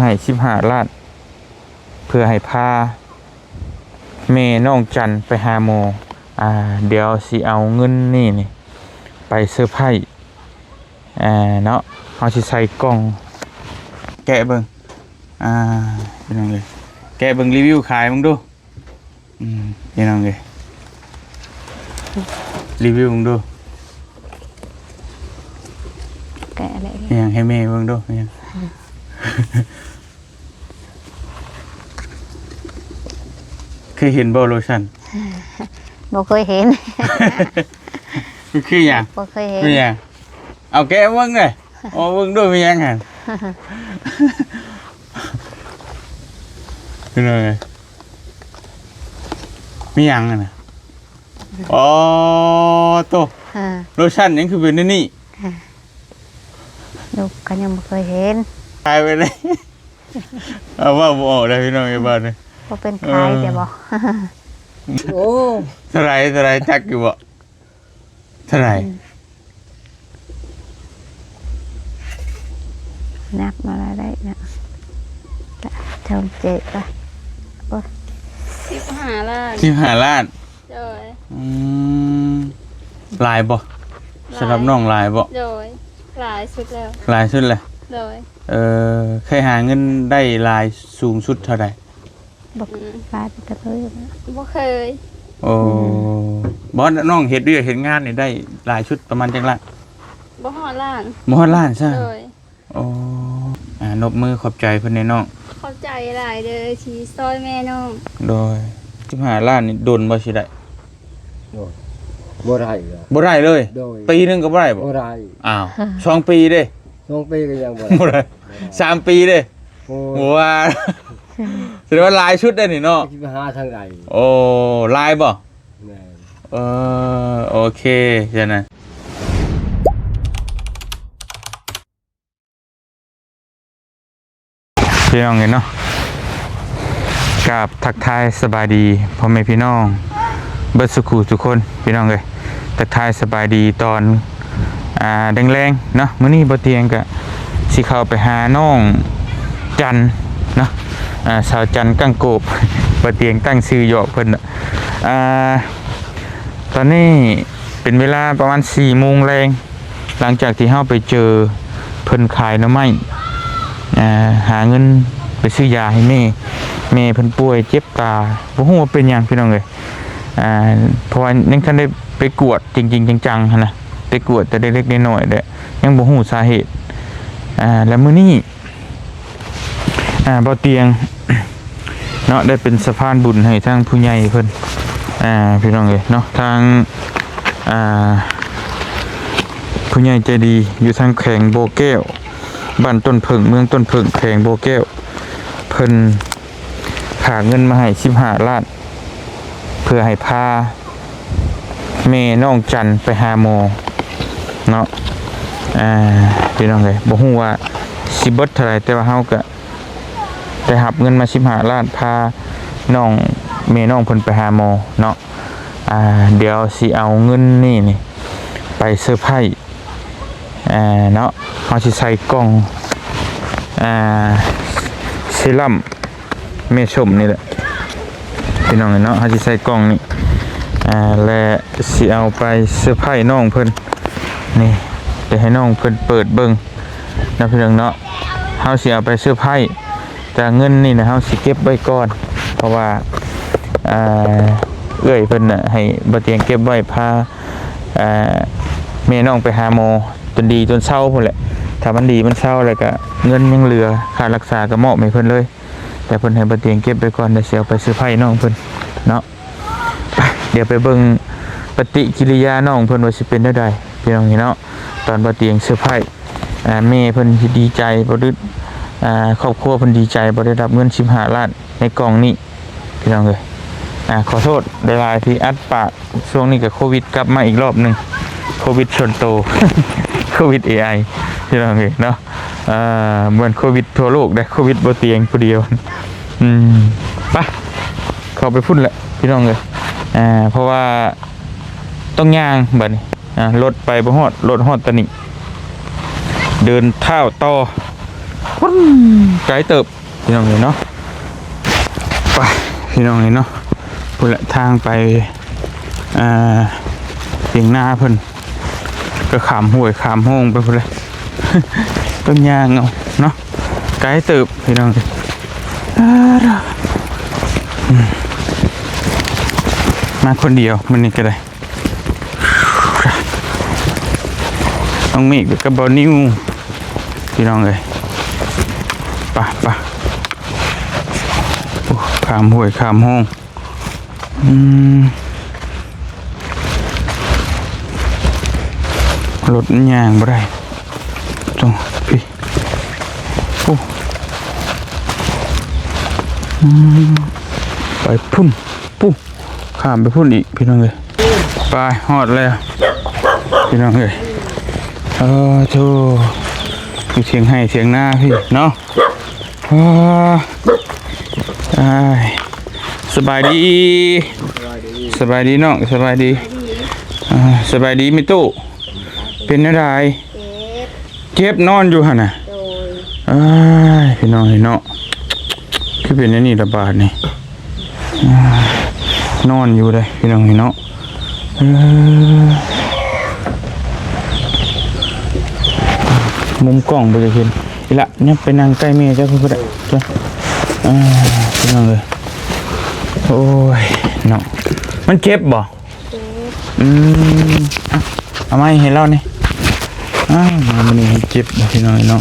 ໃຫ້ສິບຫ້າລ້ານ ເພື່ອໃຫ້ພາແມ່ນ້ອງຈັນໄປຫາໝໍ. ອ່າ ດຽວຊິເອົາເງິນນີ້ນີ້ໄປເຊີໄພຣສ໌ ອ່າ ເນາະ. ເຮົາຊິໃສ່ກ່ອງ ແກະເບິ່ງ ອ່າ ພີ່ນ້ອງເອີຍ ແກະເບິ່ງ ຣີວິວຂາຍເບິ່ງດູ. ອືມ ພີ່ນ້ອງເອີຍ ຣີວິວເບິ່ງດູ. ແກະເລີຍ ອີຫຍັງໃຫ້ແມ່ເບິ່ງດູ ອີຫຍັງ? ເຄີຍເຫັນບໍ່ໂລຊັນ? ບໍ່ເຄີຍເຫັນ. ມັນຄືຫຍັງ? ບໍ່ເຄີຍເຫັນ. ຄືຫຍັງ? ເອົາແກະເບິ່ງເດ້. ໂອ້ ເບິ່ງດູ ມີຫຍັງຫັ້ນ? ພີ່ນ້ອງເອີຍ ມີຫຍັງຫັ້ນນະ? ອໍ ໂຕ ອ່າ ໂລຊັນຫຍັງຄືເປັນແນວນີ້? ອ່າ ລູກກໍຍັງບໍ່ເຄີຍເຫັນ. ຕາຍໄປເລີຍ. ເອົາ ເວົ້າບໍ່ອອກເດ້ພີ່ນ້ອງເອີຍ ບາດນີ້ ບໍ່ເປັນຂາຍ ເອີ ແຕ່ບໍ່. ໂອ້ ເທົ່າໃດ ເທົ່າໃດ ຈັກຢູ່ບໍ່? ເທົ່າໃດ? ອືມ ນັບມາແລ້ວໄດ້ນະ ຈອມເຈກະ ໂອ້ຍ ສິບຫ້າລ້ານ. ສິບຫ້າລ້ານ. ໂດຍ. ອືມ ຫຼາຍບໍ່? ຫຼາຍ. ສຳລັບນ້ອງຫຼາຍບໍ່? ໂດຍ ຫຼາຍສຸດແລ້ວ. ຫຼາຍສຸດແລ້ວ. ໂດຍ. ເອີ ເຄີຍຫາເງິນໄດ້ຫຼາຍສູງສຸດເທົ່າໃດ? ບໍ່ ອືມ ຫຼາຍປານໃດເລີຍ. ບໍ່ເຄີຍ. ໂອ້ ອືມ ບໍ່ ນ້ອງເຮັດວຽກເຮັດງານນີ້ໄດ້ຫຼາຍສຸດປະມານຈັກລ້ານ? ບໍ່ຮອດລ້ານ. ບໍ່ຮອດລ້ານຊະ. ໂດຍ. ໂອ້ ອ່າ ນົບມືຂອບໃຈເພິ່ນແດ່ນ້ອງ. ຂອບໃຈຫຼາຍເດີທີ່ຊ່ອຍແມ່ນ້ອງ. ໂດຍ. ສິບຫ້າລ້ານນີ້ດົນບໍ່ຊິໄດ້? ໂດຍ ບໍ່ໄດ້ເລີຍ. ບໍ່ໄດ້ເລີຍ? ໂດຍ. ປີໜຶ່ງກໍບໍ່ໄດ້ບໍ່? ບໍ່ໄດ້. ອ້າວ ສອງປີເດ້? ສອງປີກໍຍັງບໍ່ໄດ້. ບໍ່ໄດ້. ສາມປີເດ້? ໂອ້ຍ ບໍ່ວ່າ ສະແດງວ່າຫຼາຍສຸດໄດ້ນີ້ເນາະ. ຊິໄປຫາທາງໃດ? ໂອ້ ຫຼາຍບໍ່? ແມ່ນ. ເອີ ໂອເຄ ຊັ້ນນະ. ພີ່ນ້ອງເອີຍເນາະ ກາບທັກທາຍສະບາຍດີພໍ່ແມ່ພີ່ນ້ອງເບິດສູ່ຄູ່ສູ່ຄົນ ພີ່ນ້ອງເອີຍ. ທັກທາຍສະບາຍດີຕອນ ອ່າ ແລງໆເນາະ. ມື້ນີ້ບໍ່ຕຽງກະຊິເຂົ້າໄປຫານ້ອງຈັນເນາະ ອ່າ ສາວຈັນກ້າງໂກບ ບໍ່ຕຽງຕັ້ງຊື່ຫຍອກເພິ່ນ. ອ່າ ຕອນນີ້ເປັນເວລາປະມານສີ່ໂມງແລງ ຫຼັງຈາກທີ່ເຮົາໄປເຈີເພິ່ນຂາຍໜໍ່ໄມ້ ອ່າ ຫາເງິນໄປຊື້ຢາໃຫ້ແມ່. ແມ່ເພິ່ນປ່ວຍເຈັບຕາ ບໍ່ຮູ້ວ່າເປັນຫຍັງ ພີ່ນ້ອງເອີຍ. ອ່າ ເພາະວ່າຍັງທັນໄດ້ໄປກວດຈິງໆຈັງໆຫັ້ນນະ ໄປກວດແຕ່ເລັກໆນ້ອຍໆແຫຼະ ຍັງບໍ່ຮູ້ສາເຫດ. ອ່າ ແລະມື້ນີ້ ອ່າ ບ່າວຕຽງເນາະ ໄດ້ເປັນສະພານບຸນໃຫ້ທາງຜູ້ໃຫຍ່ເພິ່ນ ອ່າ ພີ່ນ້ອງເອີຍເນາະ. ທາງ ອ່າ ຜູ້ໃຫຍ່ໃຈດີຢູ່ທາງແຂວງບໍ່ແກ້ວ ບ້ານຕົ້ນເຜິ້ງ ເມືອງຕົ້ນເຜິ້ງ ແຂວງບໍ່ແກ້ວ ເພິ່ນ ຝາກເງິນມາໃຫ້ສິບຫ້າລ້ານ ເພື່ອໃຫ້ພາແມ່ນ້ອງຈັນໄປຫາໝໍເນາະ. ອ່າ ພີ່ນ້ອງເອີຍ ບໍ່ຮູ້ວ່າຊິເບິດເທົ່າໃດ ແຕ່ວ່າເຮົາກະໄດ້ຮັບເງິນມາສິບຫ້າລ້ານ ພານ້ອງ ແມ່ນ້ອງເພິ່ນໄປຫາໝໍເນາະ. ອ່າ ດຽວຊິເອົາເງິນນີ້ນີ້ໄປເຊີໄພຣສ໌ ອ່າ ເນາະ. ເຮົາຊິໃສ່ກ່ອງ ອ່າ ເຊຣຳ ແມ່ສົ້ມນີ້ແຫຼະ ພີ່ນ້ອງເອີຍເນາະ. ເຮົາຊິໃສ່ກ່ອງນີ້ ອ່າ ແລະ ຊິເອົາໄປເຊີໄພຣສ໌ນ້ອງເພິ່ນນີ້ ຈະໃຫ້ນ້ອງເພິ່ນເປີດເບິ່ງເນາະ ພີ່ນ້ອງເນາະ. ເຮົາຊິເອົາໄປເຊີໄພຣສ໌ ແຕ່ເງິນນີ້ນະ ເຮົາຊິເກັບໄວ້ກ່ອນ ເພາະວ່າ ອ່າ ເອື້ອຍເພິ່ນນະ ໃຫ້ບ່າວຕຽງເກັບໄວ້ພາ ອ່າ ແມ່ນ້ອງໄປຫາໝໍຈົນດີຈົນເຊົາພຸ້ນແຫຼະ. ຖ້າມັນດີມັນເຊົາແລ້ວກະ ເງິນຍັງເຫຼືອຄ່າລັກສາກະມອບໃຫ້ເພິ່ນເລີຍ. ແຕ່ເພິ່ນໃຫ້ບ່າວຕຽງເກັບໄວ້ກ່ອນ ດຽວຊິເອົາໄປເຊີໄພຣສ໌ນ້ອງເພິ່ນເນາະ. ໄປ ດຽວໄປເບິ່ງປະຕິກິລິຍານ້ອງເພິ່ນວ່າຊິເປັນແນວໃດ ພີ່ນ້ອງເອີຍເນາະ. ຕອນບ່າວຕຽງເຊີໄພຣສ໌ ອ່າ ແມ່ເພິ່ນຊິດີໃຈບໍ່ ຫຼື ອ່າ ຄອບຄົວເພິ່ນດີໃຈບໍ່ ໄດ້ຮັບເງິນສິບຫ້າລ້ານໃນກ່ອງນີ້ ພີ່ນ້ອງເອີຍ. ອ່າ ຂໍໂທດຫຼາຍໆທີ່ອັດປາກ ຊ່ວງນີ້ກໍໂຄວິດກັບມາອີກລອບໜຶ່ງ ໂຄວິດສ່ວນໂຕ ໂຄວິດເອໄອ ພີ່ນ້ອງເອີຍເນາະ. ເອີ ບໍ່ແມ່ນໂຄວິດທົ່ວໂລກເດ້ ໂຄວິດບ່າວຕຽງຜູ້ດຽວ. ອືມ ໄປ ເຂົ້າໄປພຸ້ນແຫຼະ ພີ່ນ້ອງເອີຍ. ອ່າ ເພາະວ່າຕ້ອງຍ່າງບັດນີ້ ອ່າ ລົດໄປບໍ່ຮອດ ລົດຮອດຕານີ້ ເດີນທ້າວຕໍ່ ປຸ້ນ ໄກເຕີບ ພີ່ນ້ອງເອີຍເນາະ. ໄປ ພີ່ນ້ອງເອີຍເນາະ ພຸ້ນແຫຼະ ທາງໄປ ອ່າ ຖຽງນາເພິ່ນ ກໍຂ້າມຫ້ວຍຂ້າມຮ່ອງໄປພຸ້ນແຫຼະ ຕ້ອງຍ່າງເອົາເນາະ ໄກເຕີບ ພີ່ນ້ອງເອີຍ. ມາຄົນດຽວມື້ນີ້ກໍໄດ້ ນ້ອງເມກກັບບ່າວນິວ ພີ່ນ້ອງເອີຍ. ໄປ ໄປ ໂອ້ ຂ້າມຫ້ວຍຂ້າມຮ່ອງ ອືມ ລົດມັນຍ່າງບໍ່ໄດ້ ຕ້ອງ ພີ້ ໂອ້ ອືມ ໄປພຸ້ນ ປຸ້ນ ຂ້າມໄປພຸ້ນອີກ ພີ່ນ້ອງເອີຍ. ໄປ ຮອດແລ້ວ ພີ່ນ້ອງເອີຍ. ເອີ ໂທ້ ຢູ່ຖຽງໄຮ່ຖຽງນາພີ້ເນາະ. ເອີ ອ້າຍ ສະບາຍດີ ສະບາຍດີ ສະບາຍດີນ້ອງ ສະບາຍດີ ອ່າ ສະບາຍດີແມ່ຕູ້ ເປັນແນວໃດ? ເຈັບ ເຈັບ ນອນຢູ່ຫັ້ນນະ. ໂດຍ ອ້າຍ ພີ່ນ້ອງເອີຍເນາະ ຄືເປັນແນວນີ້ລະບາດນີ້. ອ່າ ນອນຢູ່ເດ້ ພີ່ນ້ອງເອີຍເນາະ. ເອີ ມຸມກ້ອງບໍ່ໄດ້ເຫັນ ອີ່ຫຼະ ຍັບໄປນັ່ງໃກ້ແມ່ເຈົ້າເພິ່ນກໍໄດ້. ເອີ ພີ່ນ້ອງເອີຍ ໂອ້ຍເນາະ ມັນເຈັບບໍ່? ເຈັບ ອືມ ເອົາ ເອົາໄມ້ໃຫ້ລາວນີ້. ອ້າວ ມາມື້ນີ້ມັນເຈັບບໍ່ ພີ່ນ້ອງເອີຍເນາະ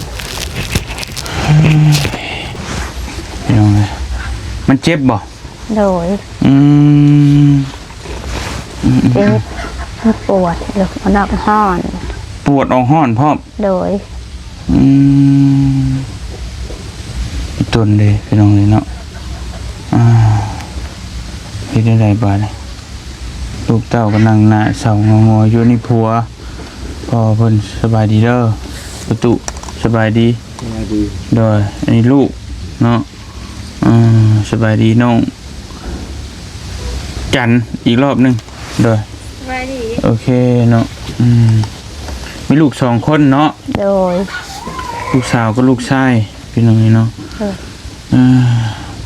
ເອີຍ ພີ່ນ້ອງເອີຍ ມັນເຈັບບໍ່? ໂດຍ ອືມ ອືມ ເຈັບ ປວດຢູ່ ມັນອອກຮ້ອນ ປວດອອກຮ້ອນພ້ອມ. ໂດຍ ອືມ ອີ່ຕົນເດ້ ພີ່ນ້ອງເອີຍເນາະ. ອ່າ ເຮັດແນວໃດບາດນີ້ ລູກເຕົ້າກໍນັ່ງໜ້າເສົ້າງໍໆຢູ່. ນີ້ຜົວ ພໍ່ເພິ່ນ ສະບາຍດີເດີ ປະຕຸ ສະບາຍດີ ສະບາຍດີ. ໂດຍ ອັນນີ້ລູກເນາະ. ອ່າ ສະບາຍດີນ້ອງຈັນອີກລອບໜຶ່ງ. ໂດຍ ສະບາຍດີ ໂອເຄເນາະ. ອືມ ມີລູກສອງຄົນເນາະ. ໂດຍ ລູກສາວກັບລູກຊາຍ ພີ່ນ້ອງເອີຍເນາະ. ໂດຍ ອ່າ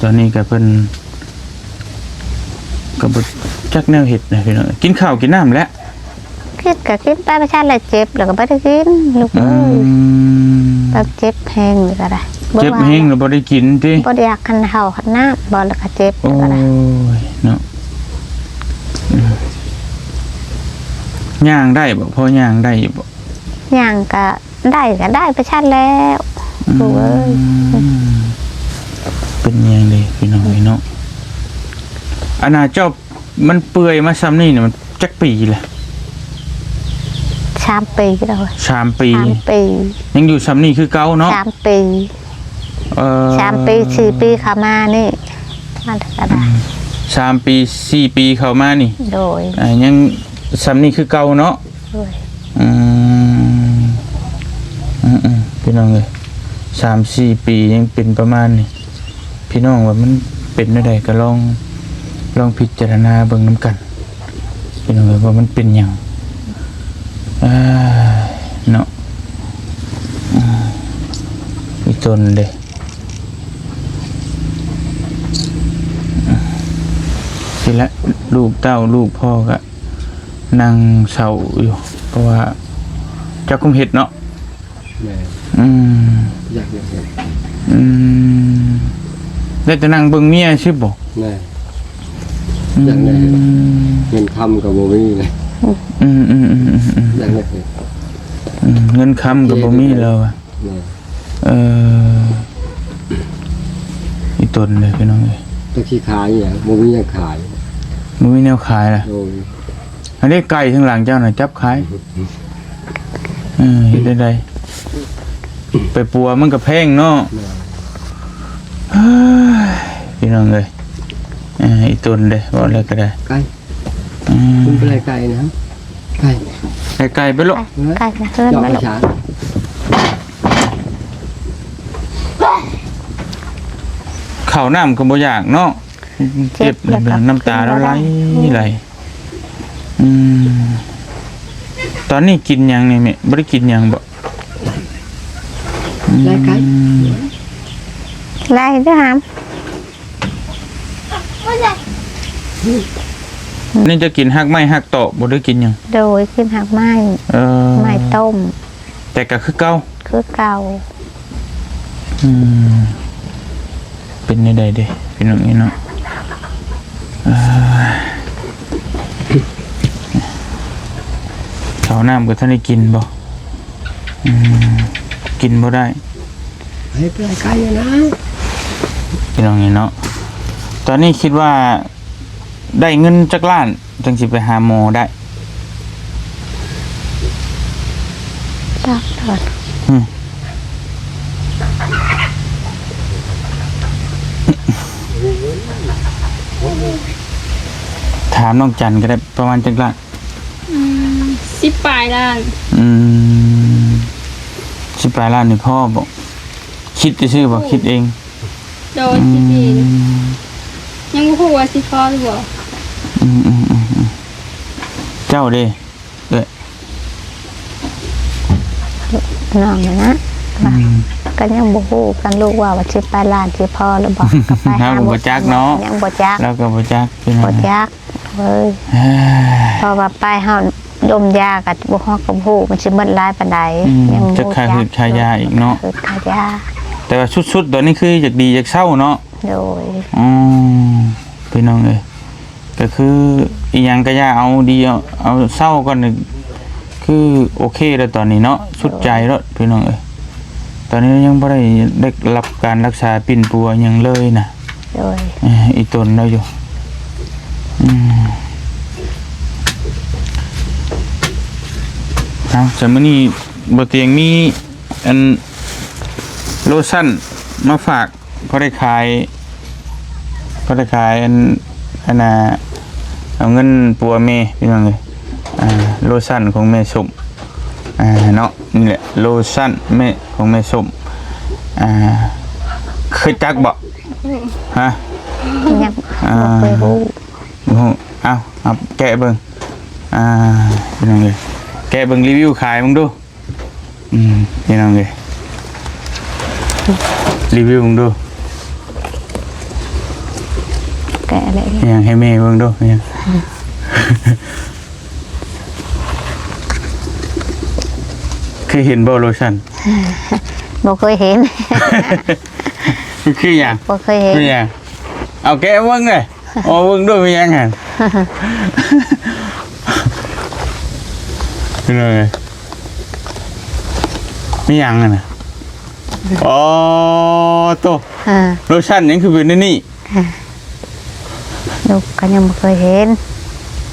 ຕອນນີ້ກໍເພິ່ນກໍບໍ່ຈັກແນວເຮັດນະ ພີ່ນ້ອງ. ກິນເຂົ້າກິນນ້ຳແລ້ວ? ກິນກໍກິນໄປ ປະຊາດແຫຼະ ເຈັບແລ້ວກໍບໍ່ໄດ້ກິນ ລູກເອີຍ. ອືມ ແບບເຈັບແຮງນີ້ກໍໄດ້ ເຈັບແຮງແລ້ວບໍ່ໄດ້ກິນຕິ? ບໍ່ໄດ້ຢາກຄັນເຂົ້າຄັນນ້ຳ ບໍ່ ແລ້ວກໍເຈັບ. ໂອ້ ແລ້ວກໍໄດ້ ຍເນາະ. ອືມ ຍ່າງໄດ້ບໍ່? ພໍຍ່າງໄດ້ຢູ່ບໍ່? ຍ່າງກໍ ໄດ້ກໍໄດ້ໄປຊັ້ນແລ້ວ ອືມ ລູກເອີຍ. ເປັນຫຍັງເດ ພີ່ນ້ອງເອີຍເນາະ ອັນນ່າ ເຈົ້າ ມັນເປື່ອຍມາຊ່ຳນີ້ນີ້ ມັນຈັກປີແລ້ວ? ສາມປີແລ້ວ. ສາມປີ ສາມປີ ຍັງຢູ່ຊ່ຳນີ້ຄືເກົ່າເນາະ? ສາມປີ ເອີ ສາມປີ ສີ່ປີເຂົ້າມານີ້ ມັນກໍໄດ້ ອືມ ສາມປີ ສີ່ປີເຂົ້າມານີ້ ໂດຍ ອ່າ ຍັງຊ່ຳນີ້ຄືເກົ່າເນາະ? ໂດຍ ອືມ ອືມໆ ພີ່ນ້ອງເອີຍ ສາມສີ່ປີຍັງເປັນປະມານນີ້ ພີ່ນ້ອງວ່າມັນເປັນແນວໃດ ກໍລອງ ລອງພິຈາລະນາເບິ່ງນຳກັນ ພີ່ນ້ອງເອີຍ ວ່າມັນເປັນຫຍັງ ເອີ ເນາະ ອືມ ອີ່ຕົນເດ້ ນີ້ແຫຼະ ລູກເຕົ້າ ລູກພໍ່ກໍ ນັ່ງເສົ້າຢູ່ ເພາະວ່າຈັກຄຸມເຮັດເນາະ. ແມ່ນ ອືມ ຢາກເຮັດ ອືມ ໄດ້ແຕ່ນັ່ງເບິ່ງເມຍຊື່ບໍ່? ແມ່ນ ອືມ ຢາກໄດ້ເຮັດ ເງິນຄຳກໍບໍ່ມີເລີຍ. ອືມໆໆໆ ຢາກໄດ້ເຮັດ ອືມ ເງິນຄຳກໍບໍ່ມີແລ້ວ. ແມ່ນ ເອີ ອີ່ຕົນເດ້ ພີ່ນ້ອງເອີຍ ຈັກຊິຂາຍອີ່ຫຍັງ ບໍ່ມີຫຍັງຂາຍ ບໍ່ມີແນວຂາຍລະ. ໂດຍ ອັນນີ້ໄກ່ທາງຫຼັງເຈົ້ານະ ຈັບຂາຍ ເອີ ເຮັດໄດ້ໃດ ໄປປົວມັນກໍແພງເນາະ. ແມ່ນ ເອີຍ ພີ່ນ້ອງເອີຍ ເອີ ອີ່ຕົນເດ້ ເວົ້າແລ້ວກໍໄດ້ ໄກ່ ອືມ ມັນເປັນໄລ່ໄກ່ນະ ໄກ່ ໄກ່ໄປໂລດ ໄກ່ນະເຮືອນໄປໂລດ ເຂົ້ານ້ຳກໍບໍ່ຢາກເນາະ ເຈັບ ເຈັບແລ້ວກໍ ນ້ຳຕາລະໄຫຼ ກິນບໍ່ໄດ້ ໄຫຼ ອືມ ຕອນນີ້ກິນຫຍັງນີ້ແມ່? ບໍ່ໄດ້ກິນຫຍັງບໍ່? ອື ໄລ່ໄກ່ ໄລ່ເດີ້ຫາມ. ນີ້ຈະກິນຮາກໄມ້ຮາກຕອກບໍ່ ຫຼືກິນຫຍັງ? ໂດຍ ກິນຮາກໄມ້ ເອີ ໄມ້ຕົ້ມ ແຕ່ກໍຄືເກົ່າ ຄືເກົ່າ. ອືມ ເປັນແນວໃດເດ້ພີ່ນ້ອງເອີຍເນາະ? ເອີ ເຂົ້ານ້ຳກໍທັນໄດ້ກິນບໍ່? ອືມ ກິນບໍ່ໄດ້ ເຮັດໄລ່ໄກ່ນະ ພີ່ນ້ອງເອີຍເນາະ. ຕອນນີ້ຄິດວ່າໄດ້ເງິນຈັກລ້ານ ຈັ່ງຊິໄປຫາໝໍໄດ້? ຈັກດອກ ອືມ ຖາມນ້ອງຈັນກໍໄດ້ ປະມານຈັກລ້ານ? ອືມ ສິບປາຍລ້ານ. ອືມ ສິບປາຍລ້ານນີ້ພໍບໍ່? ຄິດຊື່ໆບໍ່? ໂອ້ ຄິດເອງ? ໂດຍ ອືມ ຄິດເອງ ຍັງບໍ່ຮູ້ວ່າຊິພໍຫຼືບໍ່. ອືມໆໆໆ ເຈົ້າເດ? ເອີ ນ້ອງນະ ອືມ ກໍຍັງບໍ່ຮູ້ກັນ ລູກວ່າວ່າສິບປາຍລ້ານຊິພໍຫຼືບໍ່ ກໍໄປຫາ ເຮົາກໍບໍ່ຈັກເນາະ ຍັງບໍ່ຈັກ ເຮົາກໍບໍ່ຈັກ ບໍ່ຈັກເວີຍ. ເອີ ເພາະວ່າໄປເຮົາດົມຢາກໍບໍ່ ເຮົາກໍບໍ່ຮູ້ມັນຊິໝົດຫຼາຍປານໃດ ອືມ ຍັງບໍ່ຮູ້ຈັກ ຈັກຄ່າຫືດຄ່າຢາອີກເນາະ ຄ່າຫືດຄ່າຢາ. ແຕ່ວ່າສຸດໆ ຕອນນີ້ຄືຢາກດີຢາກເຊົາເນາະ. ໂດຍ ອືມ ພີ່ນ້ອງເອີຍ ກໍຄືອີ່ຫຍັງກໍຢ່າ ເອົາດີເອົາ ເອົາເຊົາກ່ອນນີ້ ຄືໂອເຄແລ້ວຕອນນີ້ເນາະ ສຸດໃຈແລ້ວ ໂດຍ ພີ່ນ້ອງເອີຍ. ຕອນນີ້ຍັງບໍ່ໄດ້ ໄດ້ຮັບການລັກສາປິ່ນປົວຫຍັງເລີຍນະ. ໂດຍ ເອີ ອີ່ຕົນລາວຢູ່ ອືມ ເອົາ ຊັ້ນມື້ນີ້ບໍ່ຕຽງມີອັນໂລຊັນມາຝາກ ພໍໄດ້ຂາຍ ພໍໄດ້ຂາຍອັນ ອັນນ່າ ເອົາເງິນປົວແມ່ ພີ່ນ້ອງເອີຍ. ອ່າ ໂລຊັນຂອງແມ່ສົມ ອ່າ ເນາະ ນີ້ແຫຼະ ໂລຊັນແມ່ ຂອງແມ່ສົມ. ອ່າ ເຄີຍຈັກບໍ່? ຮະ? ຍັງ ອ່າ ບໍ່ເຄີຍຮູ້ ບໍ່ຮູ້. ເອົາ ເອົາແກະເບິ່ງ ອ່າ ພີ່ນ້ອງເອີຍ ແກະເບິ່ງ ຣີວິວຂາຍເບິ່ງດູ. ອືມ ພີ່ນ້ອງເອີຍ ຣີວິວເບິ່ງດູ ແກະເລີຍ ຫຍັງໃຫ້ແມ່ເບິ່ງດູ ຫຍັງ ເຄີຍເຫັນບໍ່ໂລຊັນ? ບໍ່ເຄີຍເຫັນ ມັນຄືຫຍັງ? ບໍ່ເຄີຍເຫັນ ຄືຫຍັງ? ເອົາແກະເບິ່ງເດີ້. ໂອ້ ເບິ່ງດູ ມີຫຍັງຫັ້ນ? ພີ່ນ້ອງເອີຍ ມີຫຍັງຫັ້ນນະ? ອໍ ໂຕ ອ່າ ໂລຊັນຫຍັງຄືເປັນແນວນີ້? ອ່າ ລູກກໍຍັງບໍ່ເຄີຍເຫັນ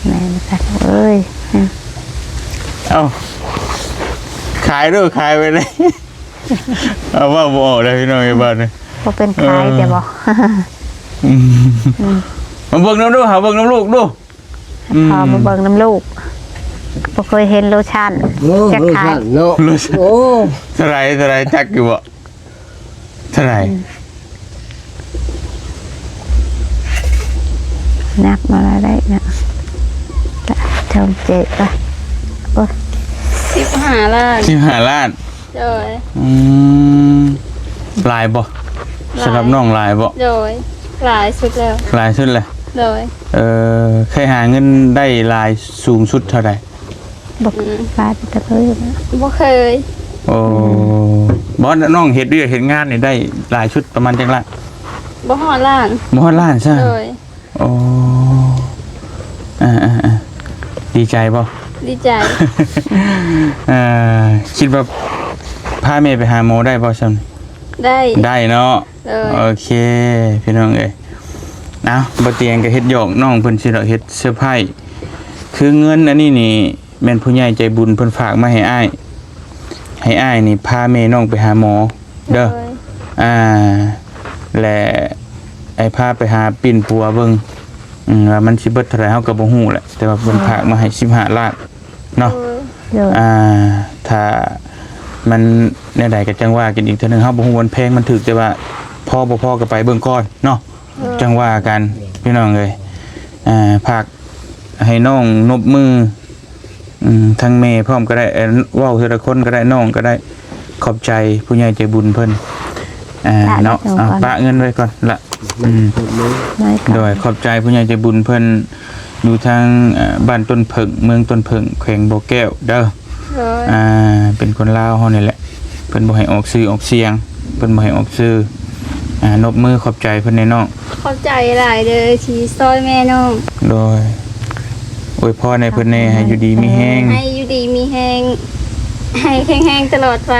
ແມ່ນສັດເອີຍ. ເອົ້າ ຂາຍເດີ້ ຂາຍໄປເລີຍ. ເອົາ ເວົ້າບໍ່ອອກເລີຍ ພີ່ນ້ອງເອີຍ ບາດນີ້ ບໍ່ເປັນຂາຍ ເອີ ແຕ່ບໍ່ ອືມ ອືມ ມາເບິ່ງນຳດູ ຫາເບິ່ງນຳລູກດູ. ອືມ ພໍມາເບິ່ງນຳລູກ ບໍ່ເຄີຍເຫັນໂລຊັນ ໂອ້ ຈັກຂາຍ ໂລຊັນເນາະ ໂລຊັນ ໂອ້ ເທົ່າໃດ ເທົ່າໃດ ຈັກຢູ່ບໍ່? ເທົ່າໃດ? ອືມ ນັບມາແລ້ວໄດ້ນະ ທອງເຈກ ໂອ້ຍ ສິບຫ້າລ້ານ ສິບຫ້າລ້ານ. ໂດຍ ອືມ ຫຼາຍບໍ່? ຫຼາຍ ສຳລັບນ້ອງຫຼາຍບໍ່? ໂດຍ ຫຼາຍສຸດແລ້ວ ຫຼາຍສຸດແລ້ວ. ໂດຍ ເອີ ເຄີຍຫາເງິນໄດ້ຫຼາຍສູງສຸດເທົ່າໃດ? ບໍ່ ອືມ ຫຼາຍປານໃດເລີຍ ບໍ່ເຄີຍ. ໂອ້ ອືມ ບໍ່ ນ້ອງເຮັດວຽກເຮັດງານນີ້ໄດ້ຫຼາຍສຸດປະມານຈັກລ້ານ? ບໍ່ຮອດລ້ານ ບໍ່ຮອດລ້ານຊະ. ໂດຍ ໂອ້ ອ່າໆໆ ດີໃຈບໍ່? ດີໃຈ. ເອີ ຄິດວ່າພາແມ່ໄປຫາໝໍໄດ້ບໍ່ຊ່ຳ? ໄດ້ ໄດ້ເນາະ. ໂດຍ ໂອເຄ ພີ່ນ້ອງເອີຍ ເອົາ ບໍ່ຕຽງກໍເຮັດຫຍອກນ້ອງເພິ່ນຊິດອກ ເຮັດເຊີໄພ. ຄືເງິນອັນນີ້ນີ້ ແມ່ນຜູ້ໃຫຍ່ໃຈບຸນເພິ່ນຝາກມາໃຫ້ອ້າຍ ໃຫ້ອ້າຍນີ້ພາແມ່ນ້ອງໄປຫາໝໍເດີ້. ໂດຍ ອ່າ ແລະ ໃຫ້ພາໄປຫາປິ່ນປົວເບິ່ງ ອືມ ວ່າມັນຊິເບິດເທົ່າໃດ ເຮົາກໍບໍ່ຮູ້ແຫຼະ ແຕ່ວ່າເພິ່ນ ໂດຍ ຝາກມາໃຫ້ສິບຫ້າລ້ານເນາະ. ໂດຍ ໂດຍ ອ່າ ຖ້າມັນແນວໃດກໍຈັ່ງວ່າກັນອີກເທື່ອໜຶ່ງ ເຮົາບໍ່ຮູ້ວ່າມັນແພງມັນຖືກ ແຕ່ວ່າພໍບໍ່ພໍກໍໄປເບິ່ງກ່ອນເນາະ. ໂດຍ ຈັ່ງວ່າກັນ ໂດຍ ພີ່ນ້ອງເອີຍ. ອ່າ ຝາກໃຫ້ນ້ອງນົບມື ອືມ ທັງແມ່ພ້ອມກໍໄດ້ ເອີ ເວົ້າເທື່ອລະຄົນກໍໄດ້ ນ້ອງກໍໄດ້ ຂອບໃຈຜູ້ໃຫຍ່ໃຈບຸນເພິ່ນ ອ່າ ປະ ເນາະ ເອົາ ເອົາ ປະເງິນໄວ້ກ່ອນລະ ອືມ ໄວ້ກ່ອນ ໂດຍ ຂອບໃຈຜູ້ໃຫຍ່ໃຈບຸນເພິ່ນ ຢູ່ທາງ ເອີ່ ບ້ານຕົ້ນເຜິ້ງ ເມືອງຕົ້ນເຜິ້ງ ແຂວງບໍ່ແກ້ວເດີ ໂດຍ ອ່າ ເປັນຄົນລາວເຮົານີ້ແຫຼະ ເພິ່ນບໍ່ໃຫ້ອອກຊື່ອອກສຽງ ເພິ່ນບໍ່ໃຫ້ອອກຊື່ ອ່າ ນົບມືຂອບໃຈເພິ່ນແດ່ນ້ອງ ຂອບໃຈຫຼາຍເດີທີ່ຊ່ອຍແມ່ນ້ອງ ໂດຍ ອວຍພອນໃຫ້ເພິ່ນແດ່ ໃຫ້ຢູ່ດີມີແຮງ ໃຫ້ຢູ່ດີມີແຮງ ໃຫ້ແຂງແຮງຕະຫຼອດໄປ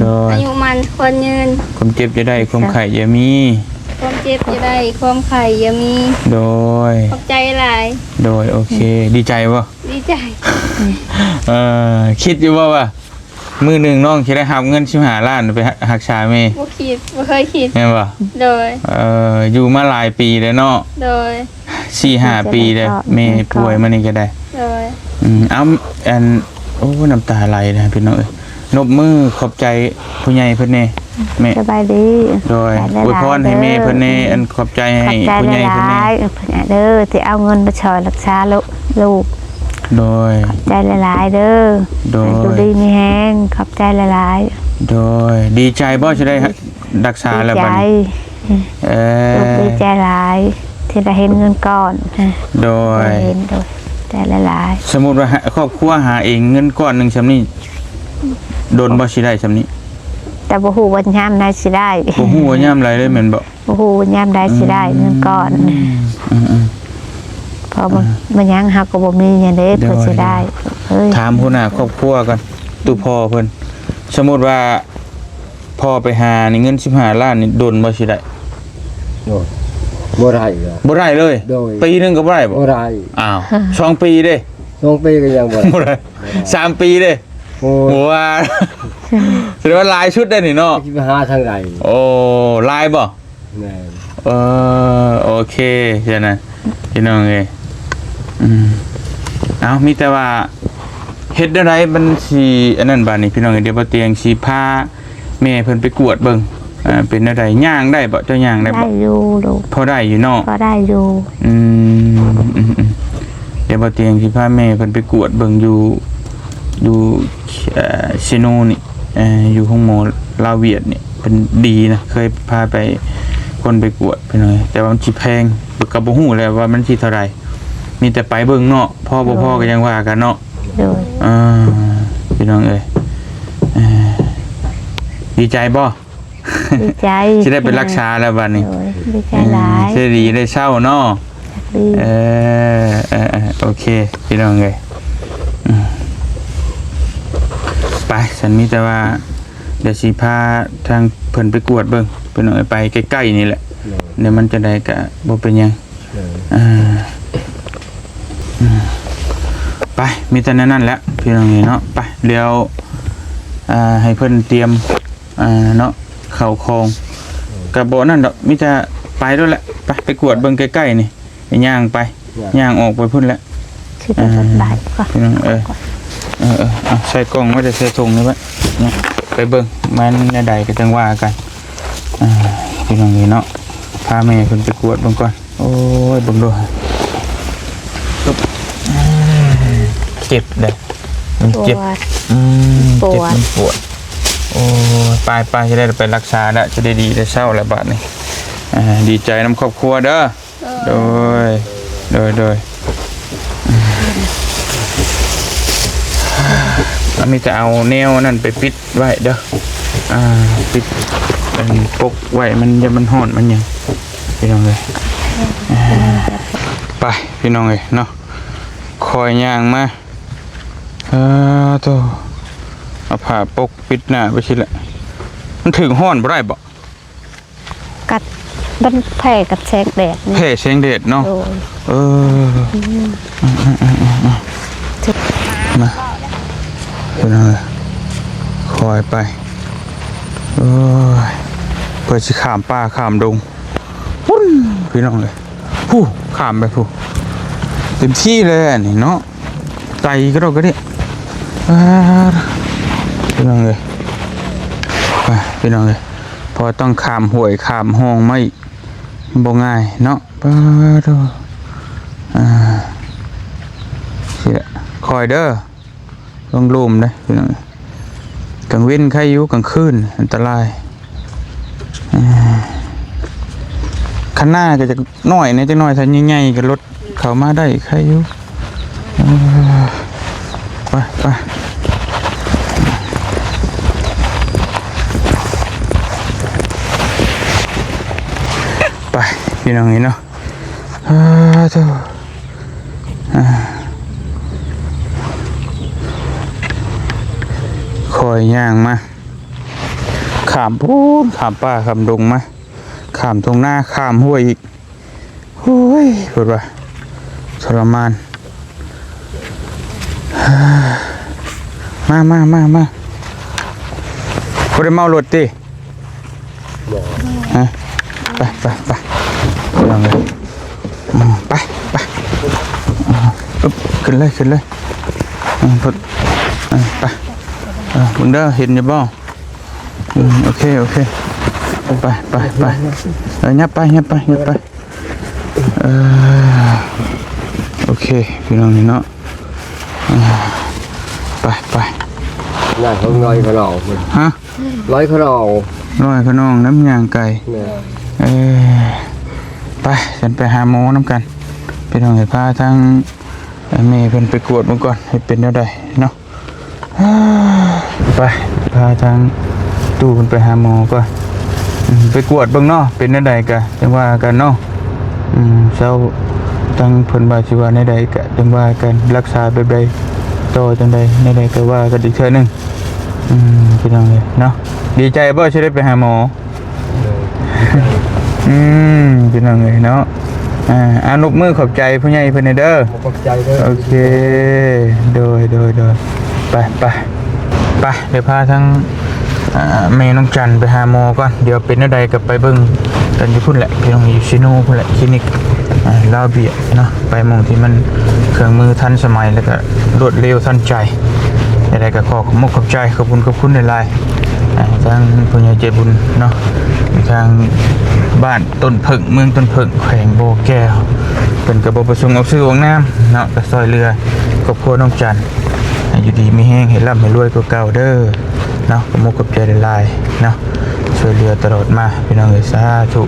ໂດຍ ອາຍຸໝັ້ນຂວັນຍືນ ຄວາມເຈັບຢ່າໄດ້ ຄວາມໄຂ້ຢ່າມີ ຄວາມເຈັບຢ່າໄດ້ ຄວາມໄຂ້ຢ່າມີ ໂດຍ ຂອບໃຈຫຼາຍ ໂດຍ ໂອເຄ ດີໃຈບໍ່? ດີໃຈ ເອີ ຄິດຢູ່ບໍ່ວ່າ ມື້ໜຶ່ງນ້ອງຊິໄດ້ຮັບເງິນສິບຫ້າລ້ານໄປຮັກສາແມ່ ບໍ່ຄິດ ບໍ່ເຄີຍຄິດ ແມ່ນບໍ່? ໂດຍ ເອີ ຢູ່ມາຫຼາຍປີແລ້ວເນາະ ໂດຍ ສີ່ຫ້າປີແລ້ວ ແມ່ປ່ວຍມານີ້ກໍໄດ້ ໂດຍ ອືມ ເອົາ ອັນ ໂອ້ ນ້ຳຕາໄຫຼນະພີ່ນ້ອງເອີຍ ນົບມືຂອບໃຈຜູ້ໃຫຍ່ເພິ່ນແດ່ ແມ່ ສະບາຍດີ ໂດຍ ອວຍພອນໃຫ້ແມ່ເພິ່ນແດ່ ອັນຂອບໃຈໃຫ້ຜູ້ໃຫຍ່ເພິ່ນແດ່ ເດີ ທີ່ເອົາເງິນມາຊ່ອຍຮັກສາລູກ ໂດຍ ຂອບໃຈຫຼາຍໆເດີ ໂດຍ ໃຫ້ຢູ່ດີມີແຮງ ຂອບໃຈຫຼາຍໆ ໂດຍ ດີໃຈບໍ່ ຊິໄດ້ຮັກສາແລ້ວບັດນີ້ ເອີ ລູກດີໃຈຫຼາຍ ທີ່ໄດ້ເຫັນເງິນກ້ອນ ໂດຍ ເຫັນ ໂດຍ ໃຈຫຼາຍໆ ສົມມຸດວ່າຄອບຄົວຫາເອງເງິນກ້ອນໜຶ່ງຊ່ຳນີ້ ດົນບໍ່ຊິໄດ້ຊ່ຳນີ້? ແຕ່ບໍ່ຮູ້ວ່າຍາມໃດຊິໄດ້ ບໍ່ຮູ້ວ່າຍາມໃດເລີຍແມ່ນບໍ່? ບໍ່ຮູ້ວ່າຍາມໃດຊິໄດ້ເງິນກ້ອນ ອືມ ອືມ ເພາະມັນ ອ່າ ມັນຍັງ ເຮົາກໍບໍ່ມີຫຍັງເດ້ ໂດຍ ເພື່ອຊິໄດ້ ໂດຍ ເອີຍ ຖາມຫົວໜ້າຄອບຄົວກ່ອນ ຕູ້ພໍ່ເພິ່ນ ສົມມຸດວ່າພໍ່ໄປຫານີ້ ເງິນສິບຫ້າລ້ານນີ້ ດົນບໍ່ຊິໄດ້? ໂດຍ ບໍ່ໄດ້ເລີຍ ບໍ່ໄດ້ເລີຍ ໂດຍ ປີໜຶ່ງກໍບໍ່ໄດ້ບໍ່? ບໍ່ໄດ້ ອ້າວ ສອງປີເດ້? ສອງປີກໍຍັງບໍ່ໄດ້ ບໍ່ໄດ້ ສາມປີເດ້? ໂອ້ຍ ບໍ່ວ່າ ສະແດງວ່າຫຼາຍສຸດໄດ້ນີ້ເນາະ ຊິໄປຫາທາງໃດ? ໂອ້ ຫຼາຍບໍ່? ແມ່ນ ເອີ ໂອເຄ ຊັ້ນນະ ພີ່ນ້ອງເອີຍ ອືມ ເອົາ ມີແຕ່ວ່າເຮັດແນວໃດມັນຊິອັນນັ້ນບາດນີ້ ພີ່ນ້ອງເອີຍ ດຽວບໍ່ຕຽງຊິພາແມ່ເພິ່ນໄປກວດເບິ່ງ ອ່າ ເປັນແນວໃດ ຍ່າງໄດ້ບໍ່? ເຈົ້າຍ່າງໄດ້ບໍ່? ໄດ້ຢູ່ລູກ ພໍໄດ້ຢູ່ເນາະ ພໍໄດ້ຢູ່ ອືມ ອືມ ອືມ ດຽວບໍ່ຕຽງຊິພາແມ່ເພິ່ນໄປກວດເບິ່ງຢູ່ ຢູ່ ເອີ ເຊໂນນີ້ ເອີ ຢູ່ໂຮງໝໍລາວຫວຽດນີ້ ເພິ່ນດີນະ ເຄີຍພາໄປ ຄົນໄປກວດພີ່ນ້ອງ ແຕ່ວ່າມັນຊິແພງ ກໍບໍ່ຮູ້ແຫຼະວ່າມັນຊິເທົ່າໃດ ມີແຕ່ໄປເບິ່ງເນາະ ພໍບໍ່ພໍກໍຍັງວ່າກັນເນາະ ໂດຍ ອ່າ ພີ່ນ້ອງເອີຍ ເອີ ດີໃຈບໍ່? ດີໃຈ ຊິໄດ້ໄປຮັກສາແລ້ວບັດນີ້ ໂດຍ ດີໃຈຫຼາຍ ເອີ ຊິໄດ້ດີໄດ້ເຊົາເນາະ ດີ ເອີ ເອີ ເອີ ໂອເຄ ພີ່ນ້ອງເອີຍ ອືມ ໄປ ຊັ້ນມີແຕ່ວ່າ ດຽວຊິພາທາງເພິ່ນໄປກວດເບິ່ງ ພີ່ນ້ອງເອີຍ ໄປໃກ້ໆນີ້ແຫຼະ ໂດຍ ດຽວມັນຈັ່ງໃດກໍບໍ່ເປັນຫຍັງ ໂດຍ ອ່າ ອືມ ໄປ ມີແຕ່ແນວນັ້ນແຫຼະ ພີ່ນ້ອງເອີຍເນາະ ໄປ ດຽວ ອ່າ ໃຫ້ເພິ່ນຕຽມ ອ່າ ເນາະ ເຂົ້າຂອງ ໂດຍ ກໍບໍ່ນັ້ນດອກ ມີແຕ່ໄປໂລດແຫຼະ ໄປ ໄປກວດເບິ່ງໃກ້ໆນີ້ ຍ່າງໄປ ຍ່າງ ຍ່າງອອກໄປພຸ້ນແຫຼະ ຊິໄປ ອ່າ ໄປ ພີ່ນ້ອງເອີຍ ເອີ ເອີ ເອົາໃສ່ກ່ອງໄວ້ ໃສ່ຖົງນີ້ໄວ້ເນາະ ໄປເບິ່ງ ມັນແນວໃດກໍຈັ່ງວ່າກັນ ອ່າ ພີ່ນ້ອງເອີຍເນາະ ພາແມ່ເພິ່ນໄປກວດເບິ່ງກ່ອນ ໂອ້ຍ ເບິ່ງດູ ເຈັບເດ້ ມັນເຈັບ ປວດ ອືມ ປວດ ເຈັບ ມັນປວດ ໂອ້ຍ ໄປໆ ຊິໄດ້ໄປຮັກສາແລ້ວ ຊິໄດ້ດີໄດ້ເຊົາແລ້ວບາດນີ້ ອ່າ ດີໃຈນຳຄອບຄົວເດີ ໂດຍ ໂດຍ ໂດຍ ໂດຍ ອັນນີ້ຈະເອົາແນວນັ້ນໄປປິດໄວ້ເດີ ອ່າ ປິດອັນປົກໄວ້ ມັນ ຢ້ານມັນຮ້ອນມັນຫຍັງ ພີ່ນ້ອງເອີຍ ອ່າ ໄປ ພີ່ນ້ອງເອີຍເນາະ ຄ່ອຍຍ່າງມາ ເອີ ໂຕ ເອົາຜ້າປົກປິດໜ້າໄວ້ຊີ້ແຫຼະ ມັນຖືກຮ້ອນບໍ່ໄດ້ບໍ່? ກັດ ມັນແພ້ກັບແສງແດດນີ້ ແພ້ແສງແດດເນາະ ໂດຍ ເອີ ອືມ ມາ ພີ່ນ້ອງເອີຍ ຄ່ອຍໄປ ໂອ້ຍ ເພື່ອຊິຂ້າມປ່າຂ້າມດົງ ປຸ້ນ ພີ່ນ້ອງເອີຍ ຜູ້ ຂ້າມໄປຜູ້ ເຕັມທີ່ເລີຍອັນນີ້ເນາະ ໄກກະດອກກະເດະ ອ່າ ພີ່ນ້ອງເອີຍ ໄປ ພີ່ນ້ອງເອີຍ ເພາະວ່າຕ້ອງຂ້າມຫ້ວຍຂ້າມຮ່ອງມາອີກ ບໍ່ງ່າຍເນາະ ປາໂທ ອ່າ ຊີ້ແຫຼະ ຄ່ອຍເດີ ລົງລຸ່ມເດ້ ພີ່ນ້ອງເອີຍ ກາງເວັນໄຄຢູ່ ກາງຄືນອັນຕະລາຍ. ເອີ ຄັນນາກໍຈະໜ້ອຍແດ່ຈັກໜ້ອຍ ຖ້າໃຫຍ່ໆກໍລົດເຂົ້າມາໄດ້ໄຄຢູ່. ເອີ ໄປ ໄປ ໄປ ພີ່ນ້ອງເອີຍເນາະ. ອາ ໂທ້ ອາ ຄ່ອຍຍ່າງມາ ຂ້າມພຸ້ນ ຂ້າມປ່າ ຂ້າມດົງມາ ຂ້າມທົ່ງນາ ຂ້າມຫ້ວຍອີກ. ໂອ້ຍ ເພິ່ນວ່າທໍລະມານ. ມາ ມາ ມາ ມາ ບໍ່ໄດ້ເມົາລົດຕິ? ບໍ່ ຮະ? ໄປ ໄປ ໄປ ພີ່ນ້ອງເອີຍ. ອືມ ໄປ ໄປ ອືມ ຂຶ້ນເລີຍ ຂຶ້ນເລີຍ. ອືມ ເພິ່ນ ເອີ ໄປ ເອີ ເບິ່ງເດີ ເຫັນຢູ່ບໍ່? ອືມ ໂອເຄ ໂອເຄ ໄປ ໄປ ໄປ ເອີ ຫຍັບໄປ ຫຍັບໄປ ຫຍັບໄປ. ເອີ ໂອເຄ ພີ່ນ້ອງເນາະ. ເອີ ໄປ ໄປ ນາຍເພິ່ນລອຍຂະໜອງພຸ້ນ. ຮະ? ລອຍຂະໜອງ ລອຍຂະໜອງນຳຍ່າງໄກ. ແມ່ນ. ເອີ ໄປ ຊັ້ນໄປຫາໝໍນຳກັນ ພີ່ນ້ອງເອີຍ. ພາທາງແມ່ເພິ່ນໄປກວດເບິ່ງກ່ອນ ເຮັດເປັນແນວໃດເນາະ. ໄປ ພາທາງຕູ້ເພິ່ນໄປຫາໝໍກ່ອນ. ອືມ ໄປກວດເບິ່ງເນາະ ເປັນແນວໃດກະຈັ່ງວ່າກັນເນາະ. ອືມ ເຊົາ ທາງເພິ່ນວ່າຊິວ່າແນວໃດກະຈັ່ງວ່າກັນ ລັກສາແບບໃດຕໍ່ຈັ່ງໃດ ແນວໃດກະວ່າກັນອີກເທື່ອໜຶ່ງ. ອືມ ພີ່ນ້ອງເອີຍເນາະ. ດີໃຈບໍ່ ຊິໄດ້ໄປຫາໝໍ? ອືມ ພີ່ນ້ອງເອີຍເນາະ. ອາ ອາ ນົບມືຂອບໃຈຜູ້ໃຫຍ່ເພິ່ນແດ່ເດີ. ຂອບໃຈເດີ. ໂອເຄ ໂດຍ ໂດຍ ໂດຍ. ໄປ ໄປ ໄປ ດຽວພາທາງ ອາ ແມ່ນ້ອງຈັນໄປຫາໝໍກ່ອນ. ດຽວເປັນແນວໃດກໍໄປເບິ່ງກັນຢູ່ພຸ້ນແຫຼະ ພີ່ນ້ອງ ຢູ່ຊີໂນພຸ້ນແຫຼະ ຄລີນິກ ອາ ລາວເບຍເນາະ. ໄປໝ່ອງທີ່ມັນເຄື່ອງມືທັນສະໄໝ ແລ້ວກໍລວດເລັວທັນໃຈ. ຈັ່ງໃດກໍຂໍຂອບມຸກຂອບໃຈ ຂອບຄຸນ ຂອບຄຸນຫຼາຍໆ ອາ ທາງຜູ້ໃຫຍ່ໃຈບຸນເນາະ ທາງບ້ານຕົ້ນເຜິ້ງ ເມືອງຕົ້ນເຜິ້ງ ແຂວງບໍ່ແກ້ວ. ເພິ່ນກໍບໍ່ປະສົງອອກຊື່ອອກນາມເນາະ ກໍຊ່ອຍເຫຼືອຄອບຄົວນ້ອງຈັນ ໃຫ້ຢູ່ດີມີແຮງ ໃຫ້ລ່ຳໃຫ້ລວຍກວ່າເກົ່າເດີເນາະ. ຂອບມຸກຂອບໃຈຫຼາຍໆເນາະ ຊ່ວຍເຫຼືອຕະຫຼອດມາ ພີ່ນ້ອງເອີຍ ສາທຸ.